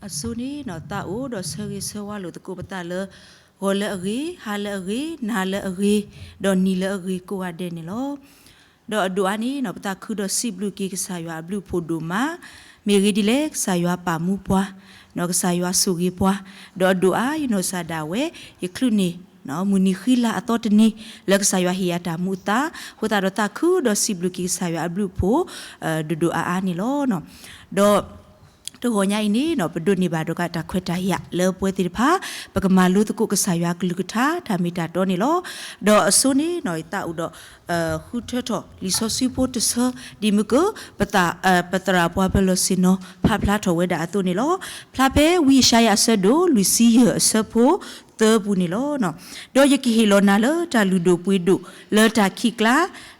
အဆိန့ၣ် သးအိၣ်ဒီးဆၢဂ့ၤဆၢဝါလိာ်သကိးပသးလၢ ဂီၤလၢအဂ့ၤ, ဟါလၢအဂ့ၤ, နၤလၢအဂ့ၤ, ဒီးနံၤလၢအဂ့ၤကိးဂၤဒဲးန့ၣ်လီၤ. ဒီးအဒိၣ်အါန့ၣ် ပသးခုဒီးစံးဘျုးက့ၤကစၢ်ယွၤအဘျုးအဖှိၣ်ဒိၣ်မး, မ့ၢ်ဂ့ၤဒ်လဲၣ် ကစၢ်ယွၤပာ်မူပှၤ, ဒီးကစၢ်ယွၤဆိၣ်ဂ့ၤပှၤ, ဒီးအဒိၣ်အါယနီၢ်ကစၢ်ဒၣ်ဝဲ ယချုးန့ၢ် မုၢ်နံၤဃံလၤအသီတနံၤ လၢကစၢ်ယွၤဟ့ၣ်ယၤတၢ်မူအသး, အဃိသတးဒီးသးခုဒီးစံးဘျုးက့ၤကစၢ်ယွၤအဘျုးအဖှိၣ် ဒိၣ်ဒိၣ်အါအါန့ၣ်လီၤ. ဒီး တဂီၤညါအံၤန့ၣ် ပဒိးန့ၢ်ဘၣ်ဒီးတၢ်ခွဲးတၢ်ယာ်လၢပဝဲသ့ၣ်တဖၣ် ပကမၤလိသကိးကစၢ်ယွၤကလုၢ်ကထါ တၢ်မ့ၢ်တၢ်တီန့ၣ်လီၤ. ဒီးအဆိန့ၣ် သးအိၣ်ဒီး ဃုထၢထီၣ်လံာ်စီဆှံဖိတဆၢ ဒ်မုၢ်က ပသရၣ်ပှၤပၢၤလီၢ်ဆ့ၣ်နီၤ ဖးဖျါထီၣ်ဝဲဒၣ်အသိးန့ၣ်လီၤ. ဖျါဖဲဝံယၡါယၤအဆၢဒိၣ်လွံၢ်ဆံယဲၢ်အဆၢဖိသၢပူၤန့ၣ်လီၤ. ဒီးယကဟ့ၣ်လီၤနၤလၢတၢ်လုၢ်ဒိၣ်ပှ့ၤဒိၣ်လၢတၢ်ခံးကျါ,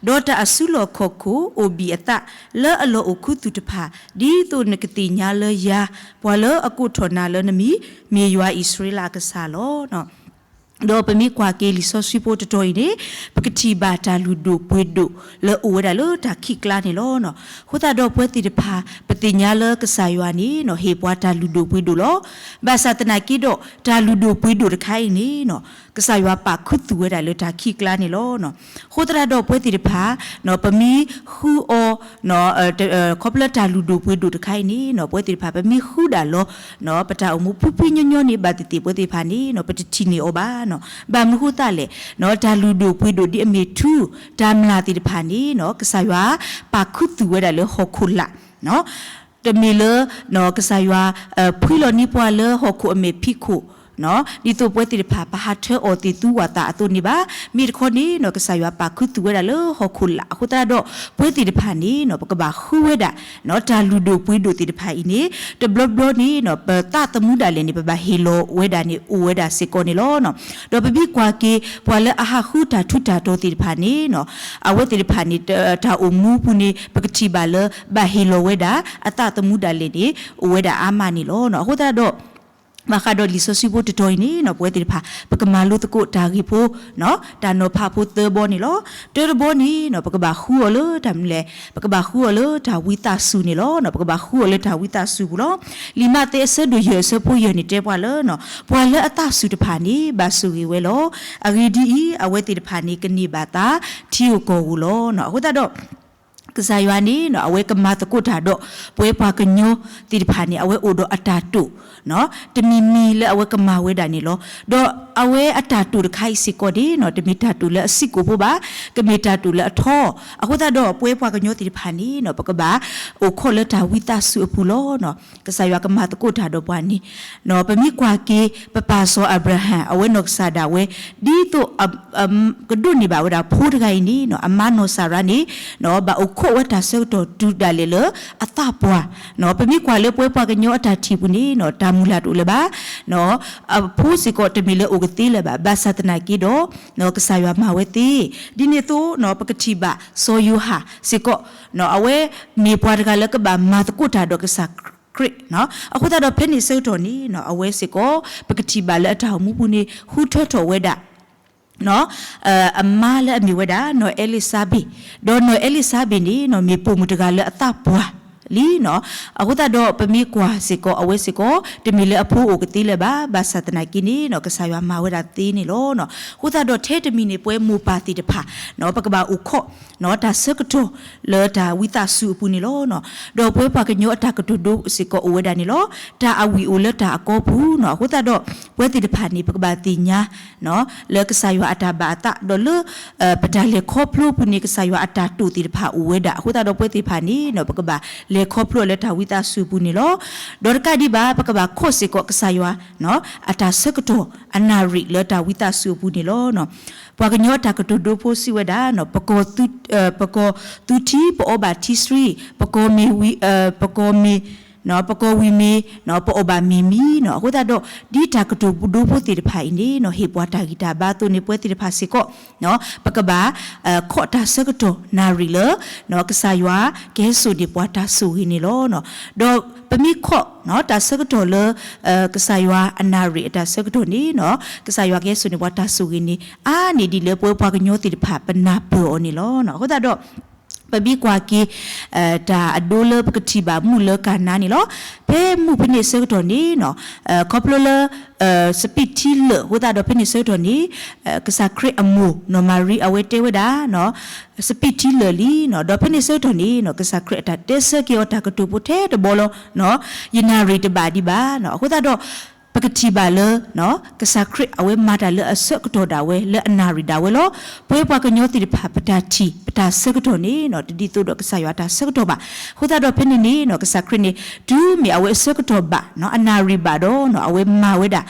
ဒီးတၢ်အစုလီၢ်ခီၣ်ခိၣ်အိၣ်ဘံၣ်အသးလၢအလီၢ်အိၣ်ခူသူၣ်တဖၣ်, ဒ်သိးနကသ့ၣ်ညါလၢယၤ ပှၤလၢအကိးထီၣ်နၤလၢနမံၤ မ့ၢ်ယွၤအံၣ်စရ့လးအကစၢ်လီၤ. ဒီးပမ့ၢ်ကွၢ်က့ၤလံာ်စီဆှံဖိတတီၤအံၤန့ၣ် ပကထံၣ်ဘၣ်တၢ်လုၢ်ဒိၣ်ပှ့ၤဒိၣ်လၢအိၣ်ဝဲဒၣ်လၢတၢ်ခံးကျါန့ၣ်လီၤ. အဃိသတးဒီးပဝဲသ့ၣ်တဖၣ် ပသ့ၣ်ညါလၢကစၢ်ယွၤန့ၣ် ဟ့ၣ်ပှၤတၢ်လုၢ်ဒိၣ်ပှ့ၤဒိၣ်လီၤ. ဘၣ်ဆၣ်သနာ်က့ဒီး တၢ်လုၢ်ဒိၣ်ပှ့ၤဒိၣ်တခါအံၤန့ၣ် ကစၢ်ယွၤပာ်ခူသူၣ်ဝဲဒၣ်လၢတၢ်ခံးကျါန့ၣ်လီၤ. အဃိသတးဒီးပဝဲသ့ၣ်တဖၣ် ပမ့ၢ်ဃုအီၤ ခီဖျိတၢ်လုၢ်ဒိၣ်ပှ့ၤဒိၣ်တခါအံၤန့ၣ် ပဝဲသ့ၣ်တဖၣ် ပမ့ၢ်ဃုဒၣ်လီၤ ပတၢ်အိၣ်မူဖှံဖှံညီညီန့ၣ် ဘၣ်သ့ၣ်သ့ၣ်ပဝဲသ့ၣ်တဖၣ်န့ၣ် ပတထံၣ်န့ၢ်အီၤဘၣ်. ဘၣ်မနုၤဃိသတးလဲၣ်, တၢ်လုၢ်ဒိၣ်ပှ့ၤဒိၣ်ဒ်အမ့ၢ်ထူ တၢ်မျၢ်သ့ၣ်တဖၣ်န့ၣ် ကစၢ်ယွၤပာ်ခူသူၣ်ဝဲဒၣ်လၢဟီၣ်ခိၣ်လာ် တမ့ၢ်လၢ ကစၢ်ယွၤ ဖှံလီၤန့ၢ်ပှၤလၢဟီၣ်ခိၣ်အမဲာ်ဖံးခိၣ် ဒ်သိးပဝဲသ့ၣ်တဖၣ် ပဟးထၢအီၤသ့ၣ်သူဝဲသးအသိးန့ၣ်ဘၣ်. မ့ၢ်တခီန့ၣ် ကစၢ်ယွၤပာ်ခူသူၣ်ဝဲဒၣ်လၢဟီၣ်ခိၣ်လာ်အဃိသတးဒီး ပဝဲသ့ၣ်တဖၣ်န့ၣ် ပကဘၣ်ဃုဝဲဒၣ် တၢ်လုၢ်ဒိၣ်ပှ့ၤဒိၣ်သ့ၣ်တဖၣ်အံၤန့ၣ် တဘျီဘျီန့ၣ် ပသးသမူဒၣ်လဲာ်န့ၣ် ပဘၣ်ဟ့ၣ်လီၤဝဲဒၣ်န့ၣ် အိၣ်ဝဲဒၣ်စ့ၢ်ကီးန့ၣ်လီၤ. ဒီးပမ့ၢ်ကွၢ်က့ၤ ပှၤလၢအဟးဃုတၢ်ထူးတၢ်တီၤသ့ၣ်တဖၣ်န့ၣ် အဝဲသ့ၣ်တဖၣ်န့ၣ် တၢ်အိၣ်မူပူၤန့ၣ် ပကထံၣ်ဘၣ်လၢ ဘၣ်ဟ့ၣ်လီၤဝဲဒၣ် အသးသမူဒၣ်လဲာ်န့ၣ် အိၣ်ဝဲဒၣ်အါမးန့ၣ်လီၤ. အဃိသတးဒီး ဘၣ်ဃးဒီးလံာ်စီဆှံဖိတတီၤအံၤန့ၣ် ပဝဲသ့ၣ်တဖၣ် ပကမၤလိသကိးတၢ်ဂ့ၢ်ဖိ တၢ်နီၤဖးဖိသၢဘီန့ၣ်လီၤ. တၢတဘီန့ၣ် ပကဘၣ်ဃုအီၤလၢတၢ်မနုၤလဲၣ်, ပကဘၣ်ဃုအီၤလၢတၢ်ဝံသးစူၤန့ၣ်လီၤ. ပကဘၣ်ဃုအီၤလၢတၢ်ဝံသးစူၤပူၤလီၤ. လံာ်မးသဲအဆၢဒိၣ်ယဲၢ်အဆၢဖိယဲၢ်န့ၣ်တဲပှၤလၢ ပှၤလၢအသးစူၤတဖၣ်န့ၣ် ဘၣ်ဆိၣ်ဂ့ၤဝဲလီၤ. အဂ့ၢ်ဒ်အံၤ, အဝဲသ့ၣ်တဖၣ်န့ၣ် ကန့ၢ်ဘၣ်သါထံဧိၤကီၢ်ဧိၤလီၤ. အဃိသတးဒီး ကစၢ်ယွၤန့ၣ် အဝဲကမၤသကိးတၢ်ဒီး ပဝဲပှၤကညီသ့ၣ်တဖၣ်န့ၣ် အဝဲအိၣ်ဒီးအတၢ်တိာ် တမံၤမံၤလၢအဝဲကမၤဝဲဒၣ်န့ၣ်လီၤ. ဒီးအဝဲအတၢ်တိာ်တခါအံၤစ့ၢ်ကီးန့ၣ် တမ့ၢ်တၢ်တိာ်လၢအစံၣ်ကိၣ်ဖိဘၣ်, ကမ့ၢ်တၢ်တိာ်လၢအထီ, အဃိသတးဒီးပဝဲပှၤကညီသ့ၣ်တဖၣ်န့ၣ် ပကဘၣ်အိၣ်ခိးလၢတၢ်ဝံသးစူၤအပူၤလီၤ. ကစၢ်ယွၤကမၤသကိးတၢ်ဒီးပှၤန့ၣ် ပမ့ၢ်ကွၢ်က့ၤ ပပၢ်စီၤအၤဘြၤဟၣ် အဝဲနီၢ်ကစၢ်ဒၣ်ဝဲ ဒ်သိး ကဒိးန့ၢ်ဘၣ်ဝဲဒၣ်ဖိတဂၤအံၤန့ၣ် အမါနီၢ်စၤရါန့ၣ် ဘၣ်အိၣ်ခိးဝဲတၢ်ဆၢကတီၢ်တုၤဒၣ်လဲာ်လၢအသးပှၢ်, ပမ့ၢ်ကွၢ်လၢပဝဲပှၤကညီအတၢ်ထံၣ်ပူၤန့ၣ် တၢ်မုၢ်လၢ်တအိၣ်လၢၤဘၣ်, အဖိစ့ၢ်ကီးတမ့ၢ်လၢအိၣ်ကသ့လၢၤဘၣ်, ဘၣ်ဆၣ်သနာ်က့ဒီး ကစၢ်ယွၤမၤဝဲသ့, ဒ်န့ၣ်အသိး ပကထံၣ်ဘၣ်စီၤယိၤဟၣ်စ့ၢ်ကီး အဝဲမ့ၢ်ပှၤတဂၤလၢကဘၣ်မၤသကိးတၢ်ဒီးကစၢ်ခရံာ်, အဃိသတးဒီးဖဲန့ၣ်ဆၢကတီၢ်န့ၣ် အဝဲစ့ၢ်ကီး ပကထံၣ်ဘၣ်လၢအတၢ်အိၣ်မူပူၤန့ၣ် ဃုထၢထီၣ်ဝဲဒၣ် အမါလၢအမ့ၢ်ဝဲဒၣ် နီၢ်အဲလံၡါဘ့း, ဒီးနီၢ်အဲလံၡါဘ့းန့ၣ် မ့ၢ်ပိာ်မုၣ်တဂၤလၢအသးပှၢ်လံ, အဃိသတးဒီးပမ့ၢ်ကွၢ်စ့ၢ်ကီး အဝဲစ့ၢ်ကီး တမ့ၢ်လၢအဖိအိၣ်ကသ့လၢၤဘၣ်, ဘၣ်ဆၣ်သနာ်က့န့ၣ် ကစၢ်ယွၤမၤဝဲဒၣ်သ့န့ၣ်လီၤ. အဃိသတးဒီးထဲတမံၤန့ၣ် ပဝဲမိၢ်ပၢ်သ့ၣ်တဖၣ် ပကဘၣ်အိၣ်ခိး တၢ်ဆၢကတီၢ်လၢတၢ်ဝံသးစူၤအပူၤန့ၣ်လီၤ. ဒီးပဝဲပှၤကညီအတၢ်ကတိၤဒိစ့ၢ်ကီးအိၣ်ဝဲဒၣ်န့ၣ်လီၤ. တၢ်အဝံၣ်အိၣ်လၢတၢ်အကီပူၤန့ၣ်, အဃိသတးဒီး ပဝဲသ့ၣ်တဖၣ်န့ၣ် ပကဘၣ်သ့ၣ်ညါ လၢကစၢ်ယွၤအတၢ်ဘၣ်အသး ဒီးလၢ ပတၢ်လဲၤခီဖျိပူၤန့ၣ် ကစၢ်ယွၤအတၢ်တိာ်သ့ၣ်တဖၣ်အိၣ်ဝဲဒၣ်, အဃိသတးဒီးပဝဲသ့ၣ်တဖၣ်န့ၣ် ပကဘၣ်လဲၤခီဖျိလၢတၢ်ဝံသးစူၤအပူၤန့ၣ်လီၤ. ဒီးတကးဒံးဘၣ် ပကဘၣ်ခိးစ့ၢ်ကီးကစၢ်ယွၤ အတၢ်ဆၢကတီၢ်အနၣ်ရံၣ်လၢတၢ်ဝံသးစူၤအပူၤန့ၣ်လီၤ. ပှၤကညီအတၢ်ကတိၤဒိဖိစံးဝဲဒၣ် ပကီၢ်သူထံပအီဘၣ်ထံဆှံ, ပကီၢ်မ့ၢ်ဝံၤ ပကီၢ်မ့ၢ် ပကီၢ်ဝံၤမ့ၢ် ပအီၣ်ဘၣ်မ့ၢ်မံန့ၣ်, အဃိသတးဒီး ဒ်တၢ်ကတိၤဒိဖိသ့ၣ်တဖၣ်အံၤန့ၣ် ဟ့ၣ်ပှၤတၢ်ဂံၢ်တၢ်ဘါအသိးန့ၣ် ပဝဲသ့ၣ်တဖၣ်စ့ၢ်ကီး ပကဘၣ် ခိးတၢ်ဆၢကတီၢ်နၣ်ရံၣ်လၢ ကစၢ်ယွၤကဟဲစိာ်န့ၢ်ပှၤတၢ်ဆိၣ်ဂ့ၤန့ၣ်လီၤ. ဒီးပမ့ၢ်ခိး တၢ်ဆၢကတီၢ်လၢ ကစၢ်ယွၤအနၣ်ရံၣ်အတၢ်ဆၢကတီၢ်န့ၣ် ကစၢ်ယွၤကဟဲစိာ်န့ၢ်ပှၤတၢ်ဆိၣ်ဂ့ၤန့ၣ် အါန့ၢ်ဒ်လၢပဝဲပှၤကညီသ့ၣ်တဖၣ်ပနၢ်ပၢၢ်အီၤန့ၣ်လီၤ. အဃိသတးဒီး ပမ့ၢ်ကွၢ်က့ၤ တၢ်အဒိလၢပကထံၣ်ဘၣ်မူးလၢကၤနါန့ၣ်လီၤ. ဖဲမူးဖဲန့ၣ်ဆၢကတီၢ်န့ၣ် ခီဖျိလၢ စပံးထံလၢာ်အဃိသတးဒီးဖဲန့ၣ်ဆၢကတီၢ်န့ၣ် ကစၢ်ခရံာ်အမိၢ်နီၢ်မၤရံအဝဲတဲဝဲဒၣ် စပံးထံလၢာ်လံ, ဒီးဖဲန့ၣ်ဆၢကတီၢ်န့ၣ် ကစၢ်ခရံာ်အတၢ်တဲဆၢက့ၤအီၤတၢ်ကတိၤဖိထဲတဘီလီၤ. ယနၣ်ရံၣ်တဘၣ်ဒံးဘၣ်. အဃိသတးဒီး ပကထံၣ်ဘၣ်လၢ ကစၢ်ခရံာ်အဝဲမၤတၢ်လၢအဆၢကတီၢ်ဒၣ်ဝဲ လၢအနၣ်ရံၣ်ဒၣ်ဝဲလီၤ. ပဝဲပှၤကညီသ့ၣ်တဖၣ် ပတၢ်ထံၣ် ပတၢ်ဆၢကတီၢ်န့ၣ် တဒ်သိးဒီးကစၢ်ယွၤအတၢ်ဆၢကတီၢ်ဘၣ်. အဃိသတးဒီးဖဲန့ၣ်န့ၣ် ကစၢ်ခရံာ်န့ၣ် တုၤမ့ၢ်အဝဲအဆၢကတီၢ်ဘၣ် အနၣ်ရံၣ်ဘၣ်ဒီး အဝဲမၤဝဲဒၣ်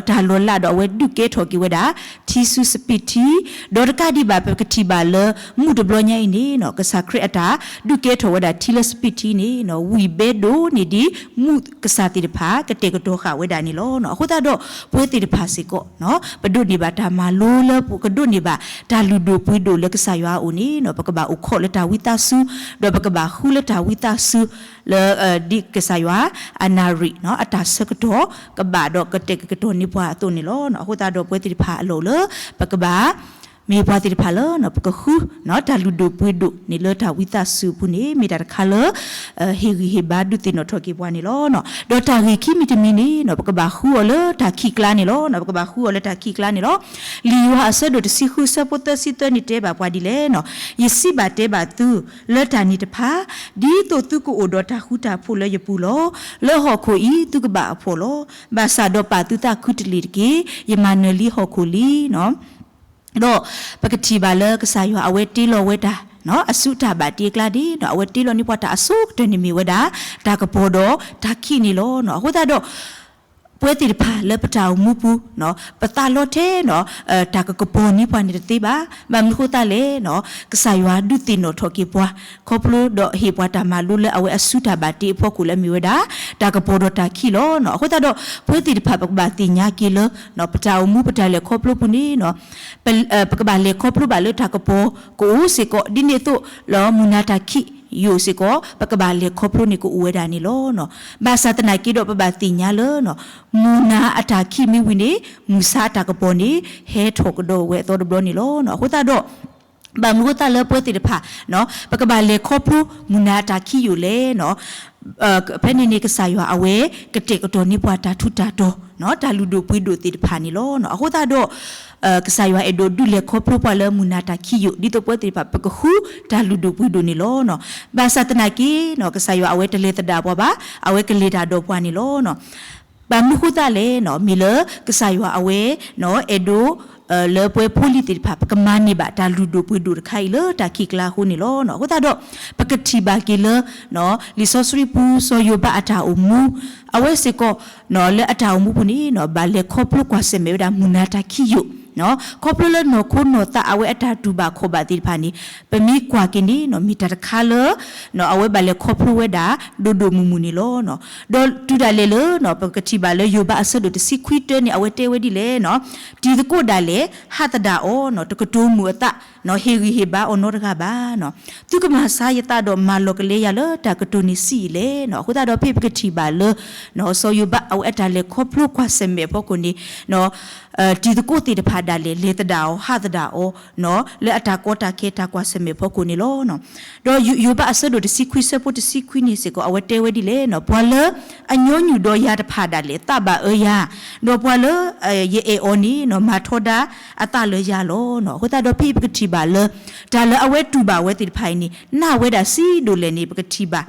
တၢ်လီၤလးဒီးအဝဲဒုးကဲထီၣ်က့ၤဝဲဒၣ် ထံဆူစပံးထံ, ဒီးတကးဒံးဘၣ် ပကထံၣ်ဘၣ်လၢ မူးတဘျီညါအံၤန့ၣ် ကစၢ်ခရံာ်အတၢ်ဒုးကဲထီၣ်ဝဲဒၣ်ထံလၢစပံးထံန့ၣ် ဝံၣ်ဘဲဒိၣ်န့ၢ်ဒံး မူးကစၢ်သ့ၣ်တဖၣ် ကတဲာ်ကတီၤဃာ်ဝဲဒၣ်န့ၣ်လီၤ. အဃိသတးဒီး ပဝဲသ့ၣ်တဖၣ်စ့ၢ်ကီး ပဒိးန့ၢ်ဘၣ်တၢ်မၤလိလၢ ပကဒိးန့ၢ်ဘၣ်တၢ်လုၢ်ဒိၣ်ပှ့ၤဒိၣ်လၢကစၢ်ယွၤအအိၣ်န့ၣ် ပကဘၣ်အိၣ်ခိးလၢတၢ်ဝံသးစူၤ, ဒီးပကဘၣ်ဃုလၢတၢ်ဝံသးစူၤ လၢ ဒ်ကစၢ်ယွၤအနၣ်ရံၣ် အတၢ်ဆၢကတီၢ် ကဘၣ်ဒီးကတဲာ်ကတီၤန့ၢ်ပှၤအသိးန့ၣ်လီၤ. အဃိသတးဒီးပဝဲသ့ၣ်တဖၣ်အလီၢ်လၢ ပကဘၣ် မ့ၢ်ပှၤသ့ၣ်တဖၣ်လၢ ပကဃု တၢ်လုၢ်ဒိၣ်ပှ့ၤဒိၣ်န့ၣ်လၢတၢ်ဝံသးစူၤအပူၤန့ၣ် မ့ၢ်တၢ်တခါလၢ ဟ့ၣ်ဂံၢ်ဟ့ၣ်ဘါဒုးသ့ၣ်နီၣ်ထီၣ်က့ၤပှၤန့ၣ်လီၤ. ဒီးတၢ်ဂ့ၢ်ခံမံၤတမံၤန့ၣ် ပကဘၣ်ဃုအီၤလၢတၢ်ခံးကျါန့ၣ်လီၤ. ပကဘၣ်ဃုအီၤလၢတၢ်ခံးကျါန့ၣ်လီၤ. လံာ်ယိၤဟၣ်အဆၢဒိၣ်တဆံဃုဆၢဖိသၢဆံသၢန့ၣ်တဲဘၣ်ပှၤဒ်လဲၣ်, ယစံးဘၣ်တဲဘၣ်သု လၢတၢ်န့ၣ်တဖၣ် ဒ်သိးသုကအိၣ်ဒီးတၢ်ဃူတၢ်ဖိးလၢယပူၤလီၤ. လၢဟီၣ်ခိၣ်အံၤသုကဘၣ်အဖှီၣ်လီၤ. ဘၣ်ဆၣ်ဒီးပာ်သုသးခုတလ့ၢ်တက့ၢ်. ယမၤနၢၤလံဟီၣ်ခိၣ်လံ. ဒီးပကထံၣ်ဘၣ်လၢကစၢ်ယွၤအဝဲတ့လီၤဝဲတၢ် အစုတၢ်ဘၣ်တ့အကျါန့ၣ် အဝဲတ့လီၤန့ၢ်ပှၤတၢ်အဆိကတၢၢ်န့ၣ်မ့ၢ်ဝဲဒၣ် တၢ်ကပီၤဒီးတၢ်ခံးန့ၣ်လီၤ. အဃိသတးဒီး ပဝဲသ့ၣ်တဖၣ်လၢပတၢ်အိၣ်မူပူၤ ပသးလီထဲ တၢ်ကကပီၤန့ၢ်ပှၤန့ၣ်တသ့ဘၣ်. ဘၣ်မနုၤဃိသတးလဲၣ် ကစၢ်ယွၤဒုးသ့ၣ်နီၣ်ထီၣ်က့ၤပှၤ ခီဖျိဒီးဟ့ၣ်ပှၤတၢ်မၤလိလၢအဝဲအစုတၢ်ဘၣ်တ့အဖီခိၣ်လၢအမ့ၢ်ဝဲဒၣ် တၢ်ကပီၤဒီးတၢ်ခံးလီၤ. အဃိသတးဒီး ပဝဲသ့ၣ်တဖၣ်ပကဘၣ်သ့ၣ်ညါက့ၤလၢ ပတၢ်အိၣ်မူပတၢ်လဲၤခီဖျိပူၤန့ၣ် ပကဘၣ်လဲၤခီဖျိဘၣ်လၢတၢ်ကပီၤကအိၣ်စ့ၢ်ကီး ဒ်န့ၣ်အသိးလၢမုၢ်နၤတၢ်ခံးယိာ်စ့ၢ်ကီး ပကဘၣ်လဲၤခီဖျိန့ၣ်ကအိၣ်ဝဲဒၣ်န့ၣ်လီၤ. ဘၣ်ဆၣ်သနာ်က့ဒီးပဘၣ်သ့ၣ်ညါလၢ မုၢ်နၤအတၢ်ခံးမ့ၢ်ဝံၤန့ၣ် မုၢ်ဆါအတၢ်ကပီၤန့ၣ် ဟဲထီၣ်ကဒီးဝဲအသီတဘျီန့ၣ်လီၤ. အဃိသတးဒီး ဘၣ်မနုၤဃိသတးလၢပဝဲသ့ၣ်တဖၣ် ပကဘၣ်လဲၤခီဖျိမုၢ်နၤအတၢ်ခံးယိာ်လဲၣ် ဖဲန့ၣ်န့ၣ် ကစၢ်ယွၤအဝဲကတဲာ်ကတီၤန့ၢ်ပှၤတၢ်ထူးတၢ်တီၤ တၢ်လုၢ်ဒိၣ်ပှ့ၤဒိၣ်သ့ၣ်တဖၣ်န့ၣ်လီၤ. အဃိသတးဒီး ကစၢ်ယွၤအဲၣ်ဒိးဒုးလဲၤခီဖျိပှၤလၢမုၢ်နၤတၢ်ခံးယိာ် ဒ်သိးပဝဲသ့ၣ်တဖၣ် ပကဃုတၢ်လုၢ်ဒိၣ်ပှ့ၤဒိၣ်န့ၣ်လီၤ. ဘၣ်ဆၣ်သနာ်က့ ကစၢ်ယွၤအဝဲတလဲၤသဒၣ်ပှၤဘၣ်, အဝဲကလဲၤတၢ်ဒီးပှၤန့ၣ်လီၤ. ဘၣ်မနုၤဃိသတးလဲၣ် မ့ၢ်လၢကစၢ်ယွၤအဝဲ အဲၣ်ဒိး လၢပဝဲဖိလံၤသ့ၣ်တဖၣ် ပကမၤန့ၢ်ဘၣ်တၢ်လုၢ်ဒိၣ်ပှ့ၤဒိၣ်တခါအံၤလၢတၢ်ခံးကျါအဃိန့ၣ်လီၤ. အဃိသတးဒီး ပကထံၣ်ဘၣ်က့ၤလၢ လံာ်စီဆှံပူၤ စီၤယိၤဘးအတၢ်အိၣ်မူ အဝဲစ့ၢ်ကီး လၢအတၢ်အိၣ်မူပူၤန့ၣ် ဘၣ်လဲၤခီဖျိကွၢ်ဆၢၣ်မဲာ်ဝဲဒၣ်မုၢ်နၤတၢ်ခံးယိာ် ခီဖျိလၢနီၢ်ခိနီၢ်သးအဝဲအတၢ်တူၢ်ဘၣ်ခီၣ်ဘၣ်သ့ၣ်တဖၣ်န့ၣ် ပမ့ၢ်ကွၢ်က့ၤန့ၣ် မ့ၢ်တၢ်တခါလၢ အဝဲဘၣ်လဲၤခီဖျိဝဲဒၣ် ဒိၣ်ဒိၣ်မုၢ်မုၢ်န့ၣ်လီၤ. ဒီးတုၤဒၣ်လဲာ်လၢ ပကထံၣ်ဘၣ်လၢယိၤဘးအဆၢဒိၣ်တဆံခွံတၢန့ၣ် အဝဲတဲဝဲဒ်လဲၣ်, တံၤသကိးဒၣ်လဲာ် ဟးသဒၣ်အီၤ တကတိၤမုာ်အသး ဟ့ၣ်ဂံၢ်ဟ့ၣ်ဘါအီၤနီတဂၤဘၣ်. သုကမၤဆါယသးဒီးမၤလီၤကလဲယၤလၢတၢ်ကတိၤန့ၣ်ဆံးအံၤလဲၣ်. အဃိသတးဒီးဖဲပကထံၣ်ဘၣ်လၢ စီၤယိၤဘးအဝဲအတၢ်လဲၤခီဖျိကွၢ်ဆၢၣ်မဲာ်အဖီခိၣ်န့ၣ် တံၤသကိးသ့ၣ်တဖၣ်ဒၣ်လဲာ် လဲၤသဒၣ်အီၤ ဟးသဒၣ်အီၤ လၢအတၢ်ကီတၢ်ခဲတၢ်ကွၢ်ဆၢၣ်မဲာ်အဖီခိၣ်န့ၣ်လီၤ. ဒီးယိၤဘးအဆၢဒိၣ်တဆံခွံဆၢဖိတဆံခွံန့ၣ်စ့ၢ်ကီး အဝဲတဲဝဲဒ်လဲၣ်, ပှၤလၢအညီနုၢ်ဒီးယၤတဖၣ်ဒၣ်လဲာ် သးဘၣ်အၢယၤ, ဒီးပှၤလၢယအဲၣ်အီၤန့ၣ် မၤထီဒါအသးလၢယၤလီၤ. အဃိသတးဒီးဖဲအံၤပကထံၣ်ဘၣ်လၢ တၢ်လၢအဝဲတူၢ်ဘၣ်ဝဲသ့ၣ်တဖၣ်အံၤန့ၣ် နာ်ဝဲဒၣ်ဆံးဒိၣ်လဲၣ်န့ၣ် ပကထံၣ်ဘၣ်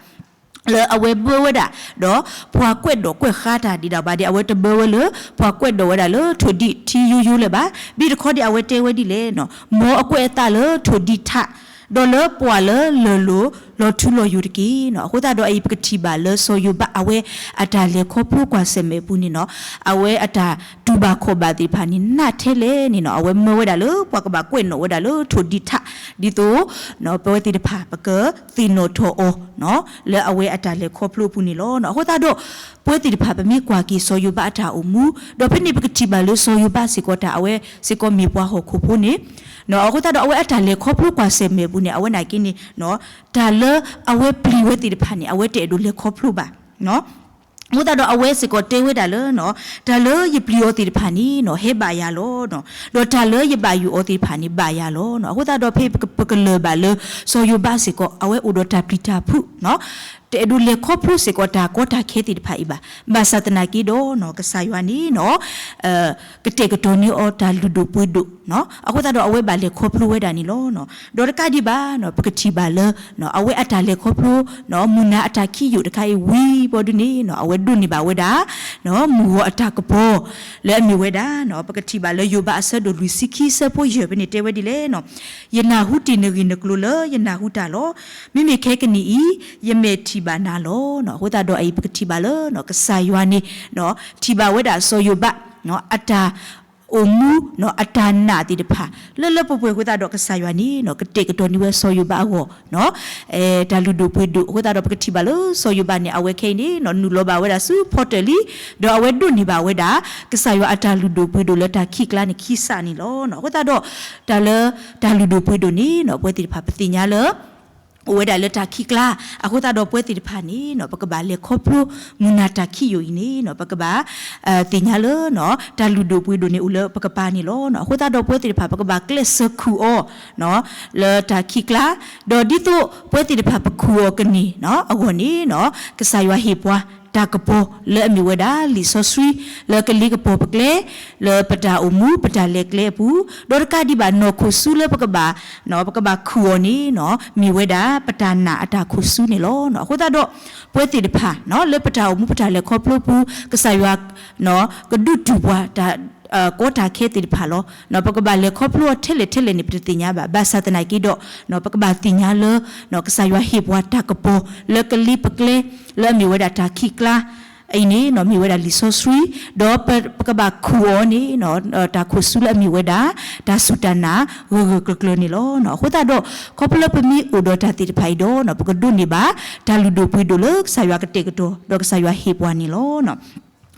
လၢအဝဲဘၢဝဲဒၣ် ဒီးပှၤကွဲးဒီးကွဲးဃါတၢ်ဒံးဒၣ်ဘၣ်ဒီး အဝဲတဘၢဝဲလၢ ပှၤကွဲးဒီးဝဲဒၣ်လၢထိၣ်ဒံးထံယိယိလၢၤဘၣ်. ဘၣ်တခီဒီးအဝဲတဲဝဲဒ်လဲၣ်, မ်အကွဲးအသးလၢထိၣ်ဒံးထး, ဒီးလၢပှၤလၢလၢၢ်လိၤလီၤထူလီၤယိာ်တက့ၢ်. အဃိသတးဒီးအံၤပကထံၣ်ဘၣ်လၢစီၤယိၤဘးအဝဲ အတၢ်လဲၤခီဖျိကွၢ်ဆၢၣ်မဲာ်အပူၤန့ၣ် အဝဲအတၢ်တူၢ်ဘၣ်ခီၣ်ဘၣ်သ့ၣ်တဖၣ်န့ၣ် နာ်ထဲလဲၣ်န့ၣ် အဝဲမၢဝဲဒၣ်လၢပှၤကဘၣ်ကွဲးနီၣ်ဝဲဒၣ်လၢထိၣ်ဒံးထး ဒ်သိး ပဝဲသ့ၣ်တဖၣ် ပကသ့ၣ်နီၣ်ထီၣ်အီၤ လၢအဝဲအတၢ်လဲၤခီဖျိအပူၤန့ၣ်လီၤ. အဃိသတးဒီး ပဝဲသ့ၣ်တဖၣ်ပမ့ၢ်ကွၢ်က့ၤစီၤယိၤဘးအတၢ်အိၣ်မူ ဒီးဖဲန့ၣ်ပကထံၣ်ဘၣ်လၢစီၤယိၤဘးစ့ၢ်ကီး တၢ်အဝဲစ့ၢ်ကီးမ့ၢ်ပှၤဟီၣ်ခိၣ်ဖိန့ၣ် အဃိသတးဒီးအဝဲအတၢ်လဲၤခီဖျိကွၢ်ဆၢၣ်မဲာ်အပူၤန့ၣ် အဝဲနာ်က့န့ၣ် တၢ်လၢအဝဲပျံၤဝဲသ့ၣ်တဖၣ်န့ၣ် အဝဲတအဲၣ်ဒိးလဲၤခီဖျိဘၣ်. အဃိသတးဒီးအဝဲစ့ၢ်ကီးတဲဝဲဒၣ်လၢ တၢ်လၢယပျံၤအီၤသ့ၣ်တဖၣ်န့ၣ်နီၤ ဟဲဘၣ်ယၤလီၤ. ဒီးတၢ်လၢယဘၣ်ယိၣ်အီၤသ့ၣ်တဖၣ်န့ၣ် ဘၣ်ယၤလီၤ. အဃိသတးဒီးဖဲပက ပကလၢၢ်ဘၣ်လၢ စီၤယိၤဘးစ့ၢ်ကီး အဝဲအိၣ်ဒီးတၢ်ပျံၤတၢ်ဖုး တအဲၣ်ဒိးလဲၤခီဖျိစ့ၢ်ကီးတၢ်ကီတၢ်ခဲသ့ၣ်တဖၣ်အံၤဘၣ်. ဘၣ်ဆၣ်သနာ်က့ဒီးနီၤ ကစၢ်ယွၤန့ၣ်နီၤ ကတဲာ်ကတီၤန့ၢ်အီၤတၢ်လုၢ်ဒိၣ်ပှ့ၤဒိၣ်နီၤ. အဃိသတးဒီးအဝဲဘၣ်လဲၤခီဖျိဝဲဒၣ်န့ၣ်လီၤ. ဒီးတကးဒံးဘၣ်နီၤ ပကထံၣ်ဘၣ်လၢ အဝဲအတၢ်လဲၤခီဖျိ မုၢ်နၤအတၢ်ခံးယိာ်တခါအံၤဝံၤဘီဒုန့ၣ်နီၤ အဝဲဒိးန့ၢ်ဘၣ်ဝဲဒၣ် မုၢ်ဂီၤအတၢ်ကပီၤ လၢအမ့ၢ်ဝဲဒၣ် ပကထံၣ်ဘၣ်လၢယိၤဘးအဆၢဒိၣ်လွံၢ်ဆံခံဆၢဖိယဲၢ်ဖဲန့ၣ်တဲဝဲဒ်လဲၣ်နီၤ, ယနၢ်ဟူတ့ၢ်နဂ့ၢ်နကျိၤလၢယနၢ်ဟူတၢ်လီၤ. မ့မ့ၢ်ခဲကနံၣ်အံၤ ယမဲာ်ထံၣ်ဘၣ်နၤလီၤ. အဃိသတးဒီးအံၤ ပကထံၣ်ဘၣ်လၢ ကစၢ်ယွၤန့ၣ် ထံၣ်ဘၣ်ဝဲဒၣ်စီၤယိၤဘး အတၢ်အိၣ်မူ အတၢ်နာ်သ့ၣ်တဖၣ် လၢလၢပှဲၤပှဲၤအဃိသတးဒီး ကစၢ်ယွၤန့ၣ် ကတဲာ်ကတီၤန့ၢ်ဝဲစီၤယိၤဘးအဂီၢ် တၢ်လုၢ်ဒိၣ်ပှ့ၤဒိၣ် အဃိသတးဒီး ပကထံၣ်ဘၣ်လၢစီၤယိၤဘးန့ၣ် အဝဲခဲအံၤန့ၣ် နုာ်လီၤဘၣ်ဝဲဒၣ်ဆူဖီတၢၣ်လံ, ဒီးအဝဲဒိးန့ၢ်ဘၣ်ဝဲဒၣ် ကစၢ်ယွၤအတၢ်လုၢ်ဒိၣ်ပှ့ၤဒိၣ်လၢတၢ်ခံးကျါန့ၣ်ခံစးန့ၣ်လီၤ. အဃိသတးဒီး တၢ်လၢ တၢ်လုၢ်ဒိၣ်ပှ့ၤဒိၣ်န့ၣ် ပဝဲသ့ၣ်တဖၣ်ပသ့ၣ်ညါလၢ အိၣ်ဝဲဒၣ်လၢတၢ်ခံးကျါ, အဃိသတးဒီးပဝဲသ့ၣ်တဖၣ်န့ၣ် ပကဘၣ်လဲၤခီဖျိ မုၢ်နၤတၢ်ခံးယိာ်အံၤန့ၣ် ပကဘၣ် သ့ၣ်ညါလၢ တၢ်လုၢ်ဒိၣ်ပှ့ၤဒိၣ်န့ၣ်အိၣ်လၢပကပၤန့ၣ်လီၤ. အဃိသတးဒီးပဝဲသ့ၣ်တဖၣ် ပကဘၣ်ကျဲးစၢးခူၣ်အီၤ လၢတၢ်ခံးကျါ, ဒီးဒ်သိးပဝဲသ့ၣ်တဖၣ်ပခူၣ်အီၤကန့ၢ်အဂီၢ်န့ၣ် ကစၢ်ယွၤဟ့ၣ်ပှၤ တၢ်ကပီၤလၢအမ့ၢ်ဝဲဒၣ် လံာ်စီဆှံ လၢကလ့ကပီၤပကျဲ လၢပတၢ်အိၣ်မူပတၢ်လဲၤကျဲအပူၤ, ဒီးတကးဒံးဘၣ်နီၢ်ခိၣ်စူလၢပကဘၣ် ပကဘၣ်ခူၣ်အီၤန့ၣ် မ့ၢ်ဝဲဒၣ်ပတၢ်နာ်အတၢ်ခိၣ်စူန့ၣ်လီၤ. အဃိသတးဒီး ပဝဲသ့ၣ်တဖၣ် လၢပတၢ်အိၣ်မူပတၢ်လဲၤခီဖျိပူၤ ကစၢ်ယွၤ ကဒုးတူၢ်ပှၤတၢ် ကီတၢ်ခဲသ့ၣ်တဖၣ်လီၤ. ပကဘၣ်လဲၤခီဖျိအီၤထဲလဲၣ်ထဲလဲၣ်န့ၣ် ပတသ့ၣ်ညါဘၣ်. ဘၣ်ဆၣ်သနာ်က့ဒီး ပကဘၣ်သ့ၣ်ညါလၢ ကစၢ်ယွၤဟ့ၣ်ပှၤတၢ်ကပီၤ လၢကလ့ပကျဲ လၢအမ့ၢ်ဝဲဒၣ်တၢ်ခံးကျါ အံၤန့ၣ် မ့ၢ်ဝဲဒၣ်လံာ်စီဆှံ, ဒီးပကဘၣ်ခူၣ်အီၤန့ၣ် တၢ်ခိၣ်စူလၢအမ့ၢ်ဝဲဒၣ် တၢ်စူၢ်တၢ်နာ် ဂၢၢ်ဂၢၢ်ကျၢၤကျၢၤန့ၣ်လီၤ. အဃိသတးဒီး ခီဖျိလၢပမ့ၢ်အိၣ်ဒီးတၢ်သ့ၣ်တဖၣ်အံၤဒီး ပကဒိးန့ၢ်ဘၣ် တၢ်လုၢ်ဒိၣ်ပှ့ၤဒိၣ်လၢကစၢ်ယွၤကတဲာ်ကတီၤ ဒီးကစၢ်ယွၤဟ့ၣ်ပှၤန့ၣ်လီၤ.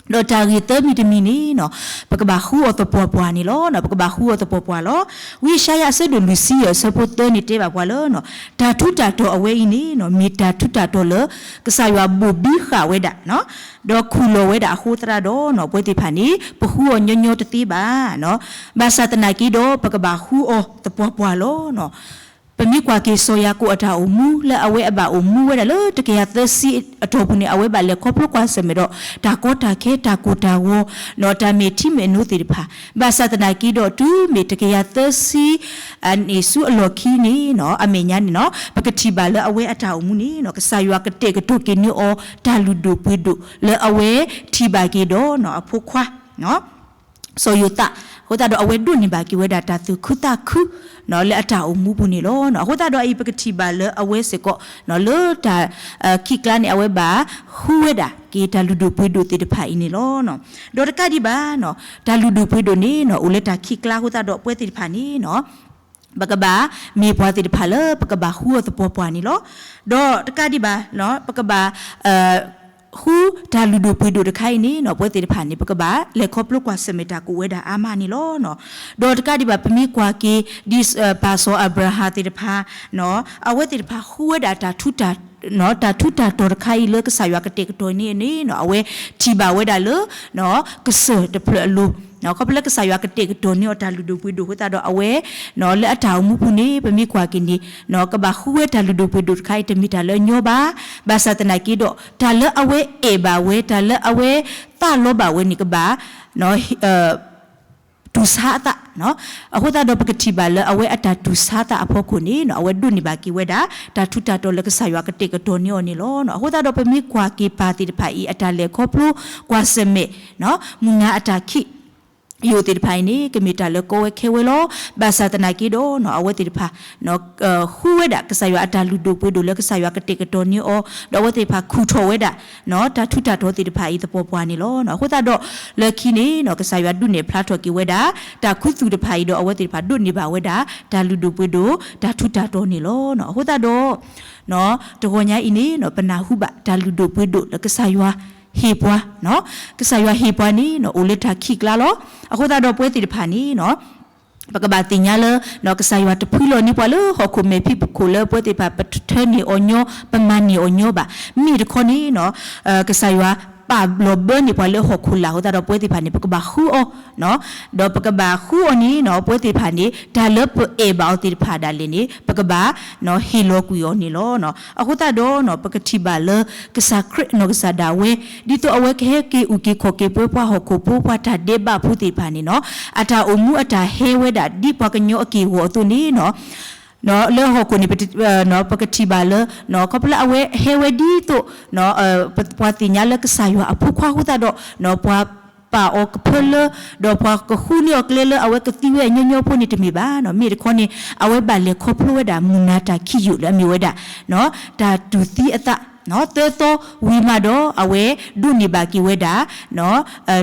ဒီးတၢ်ဂ့ၢ်သၢမံၤတမံၤန့ၣ် ပကဘၣ်ဃုအီၤသပှၢ်ပှၢ်န့ၣ်လီၤ. ပကဘၣ်ဃုအီၤသပှၢ်ပှၢ်လီၤ. ဝံယၡါယၤအဆၢဒိၣ်လွံၢ်ဆံယဲၢ်အဆၢဖိသၢန့ၣ်တဲဘၣ်ပှၤလၢ တၢ်ထူးတၢ်တီၤအဝဲအံၤန့ၣ် မ့ၢ်တၢ်ထူးတၢ်တီၤလၢ ကစၢ်ယွၤဘိၣ်ဘံဃာ်ဝဲဒၣ် ဒီးခူၣ်လီၤဝဲဒၣ်အဃိသတးဒီး ပဝဲသ့ၣ်တဖၣ်န့ၣ် ပဃုအီၤညီညီတသ့ဘၣ်. ဘၣ်ဆၣ်သနာ်က့ဒီး ပကဘၣ်ဃုအီၤသပှၢ်ပှၢ်လီၤ. ပမ့ၢ်ကွၢ်က့ၤစီၤယၤကိာ်အတၢ်အိၣ်မူ လၢအဝဲအဘၣ်အိၣ်မူဝဲဒၣ်လၢတကယၤသၢဆံအတီၢ်ပူၤန့ၣ် အဝဲဘၣ်လဲၤခီဖျိကွၢ်ဆၢၣ်မဲာ်ဒီး တၢ်ကီတၢ်ခဲ တၢ်ကိၢ်တၢ်ဂီၤ တၢ်မဲာ်ထံမဲာ်နိသ့ၣ်တဖၣ်, ဘၣ်ဆၣ်သနာ်က့ဒီး တုၤမ့ၢ်တကယၤသၢဆံ အန့ၣ်ဆူအလီၢ်ခံန့ၣ် အမဲာ်ညါန့ၣ် ပကထံၣ်ဘၣ်လၢအဝဲအတၢ်အိၣ်မူန့ၣ် ကစၢ်ယွၤကတဲာ်ကတီၤက့ၤန့ၢ်အီၤ တၢ်လုၢ်ဒိၣ်ပှ့ၤဒိၣ် လၢအဝဲထံၣ်ဘၣ်က့ၤဒီး အဖိခွါ စီၤယိၤသး, အဃိသတးဒီးအဝဲဒိးန့ၢ်ဘၣ်က့ၤဝဲဒၣ်တၢ်သူၣ်ခုသးခု လၢအတၢ်အိၣ်မူပူၤန့ၣ်လီၤ. အဃိသတးဒီးအံၤ ပကထံၣ်ဘၣ်လၢအဝဲစ့ၢ်ကီး လၢတၢ်ခံးကျါန့ၣ် အဝဲဘၣ်ဃုဝဲဒၣ်က့ၤတၢ်လုၢ်ဒိၣ်ပှ့ၤဒိၣ်သ့ၣ်တဖၣ်အံၤန့ၣ်လီၤ. ဒီးတကးဒံးဘၣ် တၢ်လုၢ်ဒိၣ်ပှ့ၤဒိၣ်န့ၣ် အိၣ်လၢတၢ်ခံးကျါအဃိသတးဒီး ပဝဲသ့ၣ်တဖၣ်န့ၣ် ပကဘၣ်မ့ၢ်ပှၤသ့ၣ်တဖၣ်လၢပကဘၣ်ဃုအီၤသပှၢ်ပှၢ်န့ၣ်လီၤ. ဒီးတကးဒံးဘၣ် ပကဘၣ် ဃုတၢ်လုၢ်ဒိၣ်ပှ့ၤဒိၣ်တခါအံၤန့ၣ် ပဝဲသ့ၣ်တဖၣ်န့ၣ် ပကဘၣ်လဲၤခီဖျိကွၢ်ဆၢၣ်မဲာ်တၢ်ကအိၣ်ဝဲဒၣ်အါမးန့ၣ်လီၤ. ဒီးတကးဒံးဘၣ် ပမ့ၢ်ကွၢ်က့ၤ ဒ်ပၢ်စီၤအၤဘြၤဟၣ်သ့ၣ်တဖၣ် အဝဲသ့ၣ်တဖၣ်ဃုဝဲဒၣ် တၢ်ထူးတၢ်တီၤတခါအံၤလၢကစၢ်ယွၤကတဲာ်ကတီၤန့ၢ်န့ၣ် အဝဲထံၣ်ဘၣ်ဝဲဒၣ်လၢ ကစၢၢ်တဖျၢၣ်အလိၤ, ခီဖျိလၢကစၢ်ယွၤကတဲာ်ကတီၤန့ၢ်အီၤတၢ်လုၢ်ဒိၣ်ပှ့ၤဒိၣ်အဃိသတးဒီး အဝဲ လၢအတၢ်အိၣ်မူပူၤန့ၣ် ပမ့ၢ်ကွၢ်က့ၤန့ၣ် ကဘၣ်ဃုဝဲတၢ်လုၢ်ဒိၣ်ပှ့ၤဒိၣ်တခါအံၤ တမ့ၢ်တၢ်လၢအညီဘၣ်. ဘၣ်ဆၣ်သနာ်က့ဒီး တၢ်လၢအဝဲအဲၣ်ဘၣ်ဝဲ တၢ်လၢအဝဲသးလီဘၣ်ဝဲန့ၣ် ကဘၣ် တူၢ်ဆါအသး အဃိသတးဒီး ပကထံၣ်ဘၣ်လၢအဝဲအတၢ်တူၢ်ဆါသးအဖီခိၣ်န့ၣ် အဝဲဒိးန့ၢ်ဘၣ်က့ၤဝဲဒၣ် တၢ်ထူးတၢ်တီၤလၢကစၢ်ယွၤကတဲာ်ကတီၤန့ၢ်အီၤန့ၣ်လီၤ. အဃိသတးဒီး ပမ့ၢ်ကွၢ်က့ၤပၢ်သ့ၣ်တဖၣ်အံၤ အတၢ်လဲၤခီဖျိကွၢ်ဆၢၣ်မဲာ် မုၢ်နၤအတၢ်ခံးယိာ်သ့ၣ်တဖၣ်အံၤန့ၣ် ကမ့ၢ်တၢ်လၢကီဝဲခဲဝဲလီၤ. ဘၣ်ဆၣ်သနာ်က့ဒီး အဝဲသ့ၣ်တဖၣ် ဃုဝဲဒၣ်ကစၢ်ယွၤအတၢ်လုၢ်ဒိၣ်ပှ့ၤဒိၣ်လၢကစၢ်ယွၤကတဲာ်ကတီၤန့ၢ်အီၤ ဒီးအဝဲသ့ၣ်တဖၣ်ခူၣ်ထီၣ်ဝဲဒၣ် တၢ်ထူးတၢ်တီၤသ့ၣ်တဖၣ်အံၤသပှၢ်ပှၢ်န့ၣ်လီၤ. အဃိသတးဒီး လၢခံန့ၣ် ကစၢ်ယွၤဒုးနဲၣ်ဖျါထီၣ်က့ၤဝဲဒၣ် တၢ်ခူသူၣ်တဖၣ်အံၤဒီး အဝဲသ့ၣ်တဖၣ်ဒိးန့ၢ်ဘၣ်ဝဲဒၣ် တၢ်လုၢ်ဒိၣ်ပှ့ၤဒိၣ် တၢ်ထူးတၢ်တီၤန့ၣ်လီၤ. အဃိသတးဒီး တဂီၤညါအံၤန့ၣ် ပနၢ်ဟူဘၣ်တၢ်လုၢ်ဒိၣ်ပှ့ၤဒိၣ်လၢကစၢ်ယွၤဟ့ၣ်ပှၤ ကစၢ်ယွၤဟ့ၣ်ပှၤန့ၣ် အိၣ်လၢတၢ်ခံးကျါလီၤ. အဃိသတးဒီးပဝဲသ့ၣ်တဖၣ်န့ၣ် ပကဘၣ်သ့ၣ်ညါလၢ ကစၢ်ယွၤတဖှံလီၤန့ၢ်ပှၤလၢဟီၣ်ခိၣ်မဲာ်ဖံးခိၣ်လၢပဝဲသ့ၣ်တဖၣ် ပထၢန့ၢ်အီၤညီ ပမၤန့ၢ်အီၤညီဘၣ်. မ့ၢ်တခီန့ၣ် ကစၢ်ယွၤ ပာ်လီၤဘၢန့ၢ်ပှၤလၢဟီၣ်ခိၣ်လာ်အဃိသတးဒီး ပဝဲသ့ၣ်တဖၣ်န့ၣ် ပကဘၣ်ဃုအီၤ, ဒီးပကဘၣ်ဃုအီၤန့ၣ်နီၤ ပဝဲသ့ၣ်တဖၣ်န့ၣ် တၢ်လၢပအဲၣ်ဘၣ်အီၤသ့ၣ်တဖၣ်ဒၣ်လဲာ်န့ၣ် ပကဘၣ် ဟ့ၣ်လီၤကွံာ်အီၤန့ၣ်လီၤ. အဃိသတးဒီး ပကထံၣ်ဘၣ်လၢ ကစၢ်ခရံာ်နီၢ်ကစၢ်ဒၣ်ဝဲ ဒ်သိးအဝဲကဟဲက့ၤအုၣ်က့ၤခီၣ်က့ၤပှဲၤပှၤဟီၣ်ခိၣ်ဖိ ပှၤတၢ်ဒဲးဘးဖိသ့ၣ်တဖၣ်န့ၣ်နီၤ အတၢ်အိၣ်မူအတၢ်ဟဲဝဲဒၣ် ဒ်ပှၤကညီအက့ၢ်အဂီၤအသိးန့ၣ်နီၤ လၢဟီၣ်ခိၣ်န့ၣ် ပကထံၣ်ဘၣ်လၢ ခီဖျိလၢအဝဲဟဲဝဲဒ်သိး ပှၤသ့ၣ်ညါလၢကစၢ်ယွၤအဖိခွါအဃိသတးဒီး ပှၤပာ်အီၤကဖၢလၢ ဒီးပှၤကဃုန့ၢ်အီၤကျဲလၢအဝဲကသံဝဲအညီညီဖိန့ၣ်တမ့ၢ်ဘၣ်. မ့ၢ်တခီန့ၣ် အဝဲဘၣ်လဲၤခီဖျိဝဲဒၣ်မုၢ်နၤတၢ်ခံးယိာ်လၢအမ့ၢ်ဝဲဒၣ် တၢ်တူၢ်သံအသး သၢသီဝံၤမးဒီး အဝဲဒိးန့ၢ်ဘၣ်က့ၤဝဲဒၣ်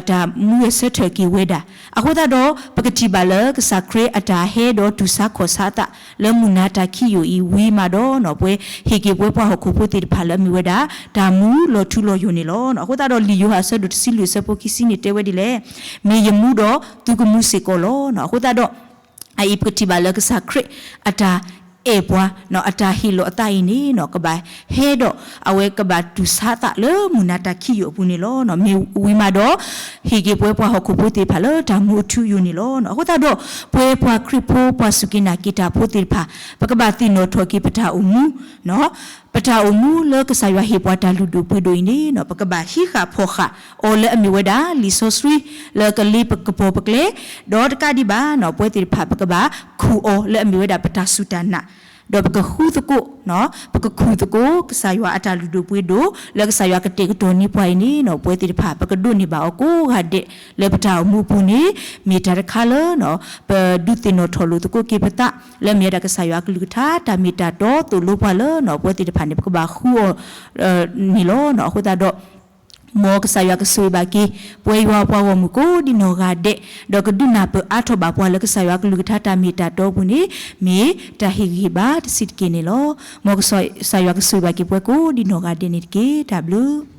တၢ်မူဝဲဆၢထၢၣ်က့ၤဝဲဒၣ်. အဃိသတးဒီး ပကထံၣ်ဘၣ်လၢကစၢ်ခရံာ်အတၢ်ဟဲဒီးတူၢ်ဆါခီၣ်ဆါအသး လၢမုၢ်နၤတၢ်ခံးယိာ်အံၤဝံၤမးဒီး ပဝဲဟ့ၣ်က့ၤပှဲၤပှၤဟီၣ်ခိၣ်ဖိသ့ၣ်တဖၣ်လၢအမ့ၢ်ဝဲဒၣ် တၢ်မူလီၤထူလီၤယိာ်န့ၣ်လီၤ. အဃိသတးဒီးလံာ်ယိၤဟၣ်အဆၢဒိၣ်တဆံလွံၢ်အဆၢဖိခံဆံန့ၣ်တဲဝဲဒ်လဲၣ်, မ့ၢ်ယမူဒီးသုကမူစ့ၢ်ကီးလီၤ. အဃိသတးဒီး အအံၤပကထံၣ်ဘၣ်လၢကစၢ်ခရံာ်အတၢ်အဲၣ်ပှၤ အတၢ်ဟ့ၣ်လီၤအသးအံၤန့ၣ် ကဘၣ်ဟဲဒီးအဝဲကဘၣ်တူၢ်ဆါအသးလၢမုၢ်နၤတၢ်ခံးယိာ်အပူၤန့ၣ်လီၤ. မ့ၢ်ဝံၤမးဒီး ဟ့ၣ်က့ၤပှဲၤပှၤဟီၣ်ခိၣ်ဖိသ့ၣ်တဖၣ်လၢတၢ်မူအထူအယိာ်န့ၣ်လီၤ. အဃိသတးဒီး ပဝဲပှၤခရံာ်ဖိပှၤစူၢ်က့ၤနာ်က့ၤတၢ်ဖိသ့ၣ်တဖၣ် ပကဘၣ်သ့ၣ်နီၣ်ထီၣ်က့ၤပတၢ်အိၣ်မူ ပတၢ်အိၣ်မူလၢကစၢ်ယွၤဟ့ၣ်ပှၤတၢ်လုၢ်ဒိၣ်ပှ့ၤဒိၣ်အံၤန့ၣ် ပကဘၣ်ဟံးဃာ်ဖီၣ်ဃာ်အီၤလၢအမ့ၢ်ဝဲဒၣ် လံာ်စီဆှံ လၢကလ့ပကပီၤပကျဲ, ဒီးတကးဒံးဘၣ် ပဝဲသ့ၣ်တဖၣ် ပကဘၣ်ခူၣ်အီၤလၢအမ့ၢ်ဝဲဒၣ်ပတၢ်စူၢ်တၢ်နာ်, ဒီးပကဃုသကိး ပကခူၣ်သကိး ကစၢ်ယွၤအတၢ်လုၢ်ဒိၣ်ပှ့ၤဒိၣ် လၢကစၢ်ယွၤကတဲာ်ကတီၤန့ၢ်ပှၤအံၤန့ၣ် ပဝဲသ့ၣ်တဖၣ် ပကဒိးန့ၢ်ဘၣ်အီၤကိးဂၤဒဲး လၢပတၢ်အိၣ်မူအပူၤန့ၣ် မ့ၢ်တၢ်တခါလၢ ပဒုးသ့ၣ်နီၣ်ထီၣ်လိာ်သကိးက့ၤပသး လၢအမ့ၢ်ဝဲဒၣ်ကစၢ်ယွၤအကလုၢ်ကထါ တၢ်မ့ၢ်တၢ်တီသိၣ်လိပှၤလၢ ပဝဲသ့ၣ်တဖၣ်န့ၣ် ပကဘၣ်ဃုအီၤ န့ၣ်လီၤ. အဃိသတးဒီး မ်ကစၢ်ယွၤကဆိၣ်ဂ့ၤဘၣ်က့ၤ ပဝဲယွၤပှၤဂီၢ်မုၢ်ကိးဒံနီၢ်ဂၤဒဲး, ဒီးကဒုးနၢ်ပၢၢ်အါထီၣ်ဘၣ်ပှၤလၢကစၢ်ယွၤကလုၢ်ကထါတၢ်မ့ၢ်တၢ်တီအပူၤန့ၣ် မ့ၢ်တၢ်ဟ့ၣ်ဂံၢ်ဟ့ၣ်ဘါတဆံးတက့ၢ်န့ၣ်လီၤ. မ်ကစၢ်ယွၤကဆိၣ်ဂ့ၤဘၣ်က့ၤပှၤကိးဒံနီၢ်ဂၤဒဲးန့ၣ်တက့ၢ်. တၢ်ဘျုး